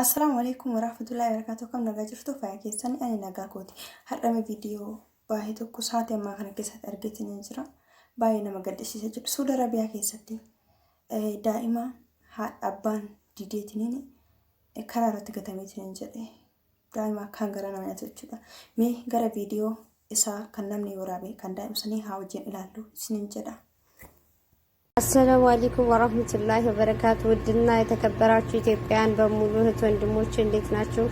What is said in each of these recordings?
Assalaamu alaikum warahmatullahi wabarakatuh. Akkam nagaa jirtu? Fayyaa keessan? Ani nagaa kooti. Har'ame viidiyoo baay'ee tokko sa'aatii ammaa kana keessatti argeetiin hin jira. Baay'ee nama gaddisiisa jiru. Suudi Arabiyaa keessatti daa'ima haadha abbaan dideetiniin karaa irratti gatameetiin hin jedhe. Daa'ima akkaan garaa nama nyaatu jechuudha. Mee gara viidiyoo isaa kan namni waraabe kan daa'ima sanii haa wajjin ilaallu isiniin jedha. አሰላሙ አለይኩም ወራህመቱላሂ ወበረካቱ። ውድና የተከበራችሁ ኢትዮጵያውያን በሙሉ እህት ወንድሞች እንዴት ናችሁ?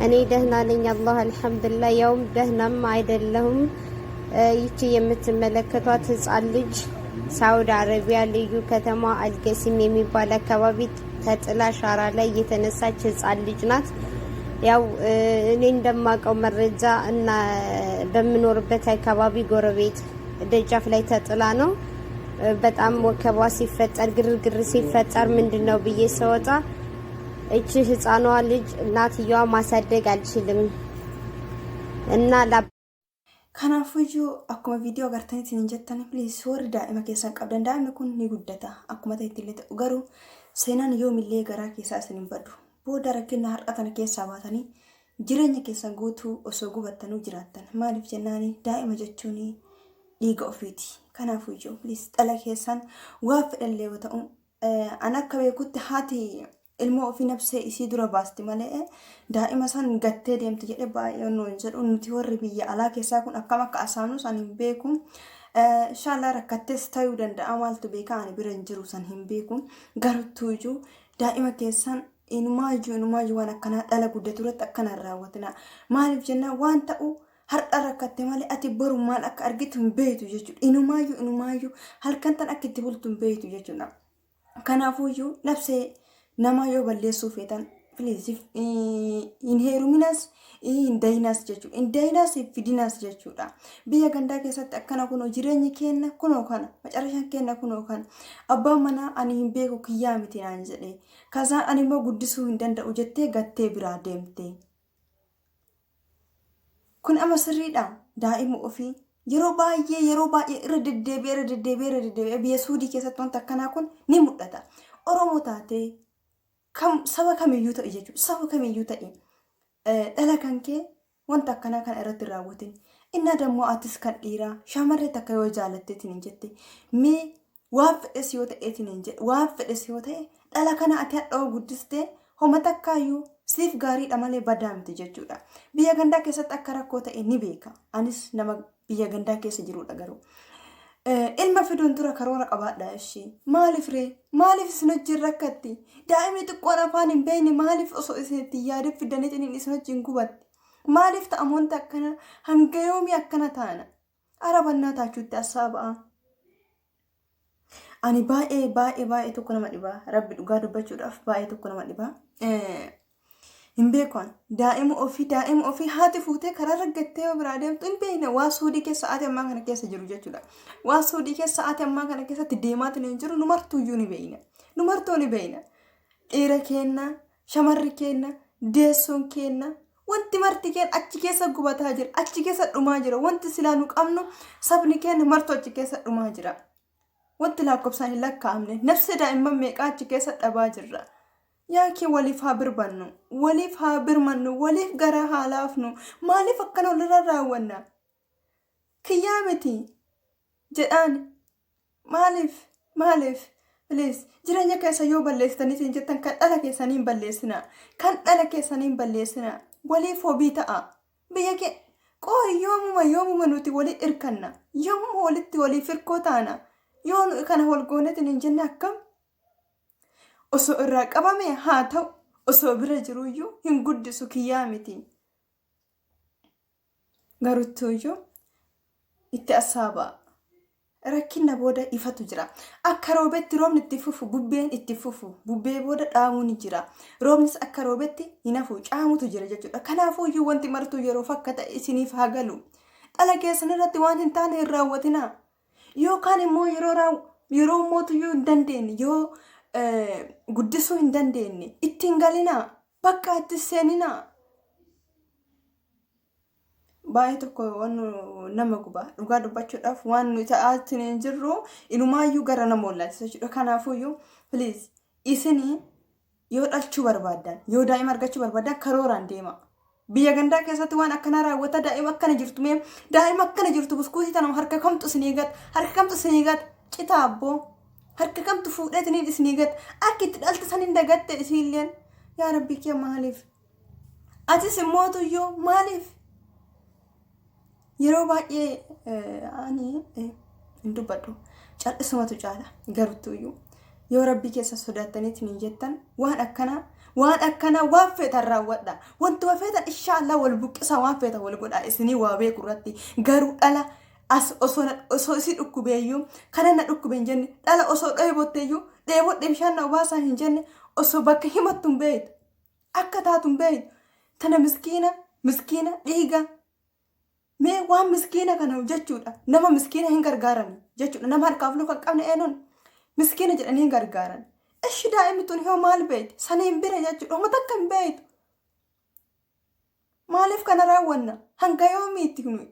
እኔ ደህና ነኝ፣ አላህ አልሐምዱሊላህ። ያውም ደህናም አይደለሁም። ይቺ የምትመለከቷት ህፃን ልጅ ሳውዲ አረቢያ ልዩ ከተማ አልገሲም የሚባል አካባቢ ተጥላ ሻራ ላይ የተነሳች ህፃን ልጅ ናት። ያው እኔ እንደማውቀው መረጃ እና በምኖርበት አካባቢ ጎረቤት ደጃፍ ላይ ተጥላ ነው። በጣም ወከባ ሲፈጠር ግርግር ሲፈጠር ምንድን ነው ብዬ ስወጣ እቺ ህፃኗ ልጅ እናትየዋ ማሳደግ አልችልም እና Kanaafuyyuu akkuma viidiyoo agartaniitiin hin jettan, please, warri daa'ima keessan qabdan, daa'imni kun ni guddata. Akkuma ta'etti illee ta'u garuu seenaan yoomillee garaa keessaa isin hin badu. Booda rakkina har'a tana keessaa baatanii jireenya keessan guutuu osoo gubattanuu jiraattan. Maaliif jennaani, daa'ima jechuun dhiiga ofiiti. Kanaafuyyuu please, dhala keessan waa fedhallee yoo ta'u, an akka beekutti haati ilmoo ofii nafsee isii dura baasti malee daa'ima san gattee deemti jedhe baay'ee nu hin jedhu. Nuti warri biyya alaa keessaa kun akkam akka asaannu san hin beeku. Inshaallah rakkattees ta'uu danda'a, maaltu beeka, ani bira hin jiru, san hin beeku. Gartuuyyuu daa'ima keessan inumaayyuu inumaayyuu waan akkanaa dhala guddatu irratti akkana hin raawwatina. Maaliif jennaan, waan ta'u har'a rakkatte malee ati boru maal akka argitu hin beektu jechuudha. Inumaayyuu inumaayyuu halkan tan akka itti bultu hin beektu jechuudha. Kanaafuyyuu nafsee namaa yoo balleessuu feetan, please, hin heeruminas, hin dayinas jechuudha. Hin dayinas, hin fidinas jechuudha. Biyya gandaa keessatti akkana kunoo jireenyi kenna kunoo kana, macarashaan kenna kunoo kana. Abbaan manaa ani hin beeku, kiyyaa miti naan jedhe. Kazaan ani immoo guddisuu hin danda'u jettee gattee biraa deemte. Kun amma sirriidha. Daa'ima ofii yeroo baay'ee, yeroo baay'ee irra deddeebi'ee, irra deddeebi'ee, irra deddeebi'ee biyya Suudii keessatti wanta akkanaa kun ni mul'ata. Oromoo taatee kam saba kamiyyuu ta'e jechuudha. Saba kamiyyuu ta'e dhala kan kee wanta akkanaa kana irratti hin raawwatin. Innaa dammoo atis kan dhiiraa shamarree takka yoo jaalatteetiin hin jette, mee waan fedhes yoo ta'eetiin hin jedhe, waan fedhes yoo ta'e, dhala kana ati hadhoo guddistee homa takkaayyuu siif gaariidha malee badaa miti jechuudha. Biyya gandaa keessatti akka rakkoo ta'e ni beeka. Anis nama biyya gandaa keessa jirudha garuu. Ilma fiduun dura karoora qabaadha ishee. Maaliif ree? Maaliif isin wajjin rakkatti? Daa'imni xiqqoon afaan hin beekne maaliif osoo isin itti yaadin fidaniitiin isin wajjin gubatti? Maaliif ta'a wanta akkana? Hanga yoomii akkana taana? Arabannaa taachuutti assaa ba'a. Ani baay'ee baay'ee baay'ee tokko nama dhibaa. Rabbi dhugaa dubbachuudhaaf baay'ee tokko nama dhibaa. Hin beeku, daa'ima ofii, daa'ima ofii haati fuutee karaa raggattee yoo biraa deemtu hin beekne. Waa Suudii keessa sa'aatii ammaa kana keessa jiru jechuudha. Waa Suudii keessa sa'aatii ammaa kana keessatti deemaatiin hin jiru, numartuuyyuu ni beekna. Numartuu ni beekna. Dhiira keenna, shamarri keenna, deessuun keenna, wanti marti keenya achi keessa gubataa jira. Achi keessa dhumaa jira. Wanti silaa nu qabnu sabni keenya martu achi keessa dhumaa jira. Wanti lakkoofsaan hin lakkaa'amne nafsi daa'imman meeqaa achi keessa dhabaa jirra. Yaakii waliif haa birbannu, waliif haa birmannu, waliif garaa haa laafnu. Maaliif akkana walirra raawwanna? Kiyyaa miti jedhaan maaliif, maaliif? Please, jireenya keessa yoo balleessitaniitiin jettan kan dhala keessanii hin balleessina. Kan dhala keessanii hin balleessina. Waliif hobii ta'a. Biyya kee qooyi yoomuma yoomuma nuti walii irkanna. Yoomuma walitti waliif hirkoo taana. Yoo nu kana wal goonetiin hin jenne akkam? Osoo irraa qabame haa ta'u, osoo bira jiruyyuu hin guddisu, kiyyaa miti. Garuttuuyyuu itti assaabaa. Rakkina booda ifatu jira. Akka roobetti roobni itti fufu, bubbeen itti fufu, bubbee booda dhaamuu ni jira. Roobnis akka roobetti hin hafu, caamutu jira jechuudha. Kanaafuyyuu wanti martuu yeroof akka ta'e isiniif haa galu. Dhala keessan irratti waan hin taane hin raawwatinaa. Yookaan immoo yeroo raaw yeroo mootuyyuu hin dandeenye, yoo guddisuu hin dandeenye, ittiin galinaa, bakka itti seeninaa. Baay'ee tokko waan nama guba. Dhugaa dubbachuudhaaf waan nuyi ta'aatiin hin jirru inumaayyuu gara nama wallaalchisa jechuudha. Kanaafuyyuu please isinii Yoo dhalchuu barbaaddan, yoo daa'ima argachuu barbaaddan karooraan deema. Biyya gandaa keessatti waan akkanaa raawwata daa'ima akkana jirtu mee daa'ima akkana jirtu buskuutii tana harka kamtu isinii gata harka kamtu isinii gata citaa abboo harka kamtu fuudheetiniin isinii gata akka itti dhalte san hin dagatte isiilleen yaa rabbii kee maaliif atis immoo tuyyuu maaliif yeroo baay'ee ani hin dubbadhu cal'isumatu caala garuttuyyuu yoo rabbii keessa sodaattaniitiin hin jettan waan akkanaa waan akkanaa waan feetan raawwadha wantuma feetan inshaallah wal buqqisa waan feetan wal godha isinii waa beeku irratti garuu dhala as osoo osoo isii dhukkubeeyyuu kana na dhukkube hin jenne dhala osoo dheebotteeyyuu dheebodhe bishaan na obaasaa hin jenne osoo bakka himattu hin beektu akka taatu hin beektu tana miskiina miskiina dhiiga Mee waan miskiina kana jechuudha. Nama miskiina hin gargaaran jechuudha. Nama harkaaf luka hin qabne eenyuun miskiina jedhanii hin gargaaran. Ishi daa'imni tun hoo maal beekti? Saniin bira jechuudha. Homa takka hin beektu. Maaliif kana raawwanna? Hanga yoomiitti nuyi?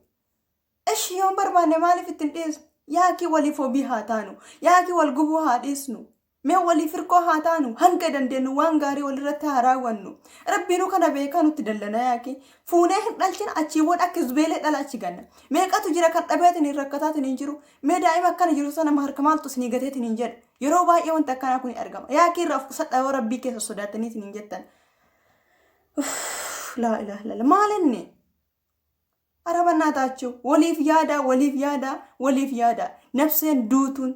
Ishi yoon barbaanne maaliif ittiin dhiisnu? Yaakii waliif wabii haa taanu. Yaakii wal gubuu haa dhiisnu. Mee waliif hirkoo haa taanu, hanga dandeennu waan gaarii walirratti haa raawwannu. Rabbiinuu kana beekaa nutti dallana yaaki. Fuunee hin dhalchina achii booda akka zubeelee dhala achi ganna. Meeqatu jira kan dhabeetiin hin rakkataatiin hin jiru. Mee daa'ima akkana jiru sana harka maaltu isinii gateetiin hin jedhu. Yeroo baay'ee wanti akkanaa kun argama. Yaakii irraa of qusadhaa yoo rabbii keessa sodaattaniitiin hin jettan. Laa ilaaha illallah. Maal inni? Ara bannaataachuu waliif yaadaa waliif yaadaa waliif yaadaa nafseen duutuun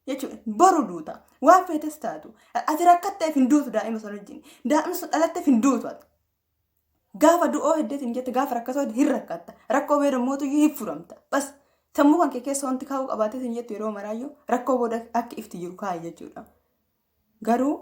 jechuudha boru duuta waan feetes taatu ati rakkatteef hin duutu daa'ima sana wajjin daa'imni sun dhalatteef hin duutu ati gaafa du'oo heddeetiin jette gaafa rakkatoo hin rakkatta rakkoo booda mootuyyuu hin furamta bas sammuu kan kee keessa wanti kaa'uu qabaateetiin jettu yeroo maraayyuu rakkoo booda akka ifti jiru kaa'i jechuudha. Garuu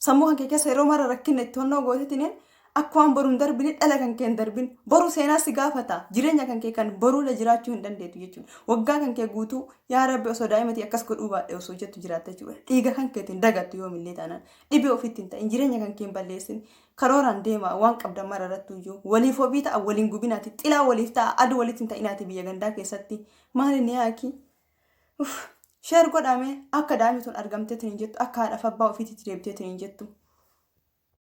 sammuu kan kee keessa yeroo mara rakkinna itti honnoo gootetiniin akka waan boru hin darbine dhala kan kee hin darbin boru seenaa si gaafata jireenya kan kee kan boruula jiraachuu hin dandeetu jechuudha. Waggaa kan kee guutuu yaa rabbi osoo daa'imatii akkas godhuu baadhe osoo jettu jiraatta jechuudha. Dhiiga kan keetiin dagattu yoomillee taanaan dhibee ofitti hin ta'in jireenya kan kee hin balleessin karooraan deemaa waan qabdan mara irratti iyyuu waliif wabii ta'a waliin gubinaati xilaa waliif ta'a aduu walitti hin ta'inaati biyya gandaa keessatti maali ni yaaki. Uff. Share godhaa mee akka daa'imni tun argamteetiin hin jettu akka haadhaaf abbaa ofiititti deebiteetiin hin jettu.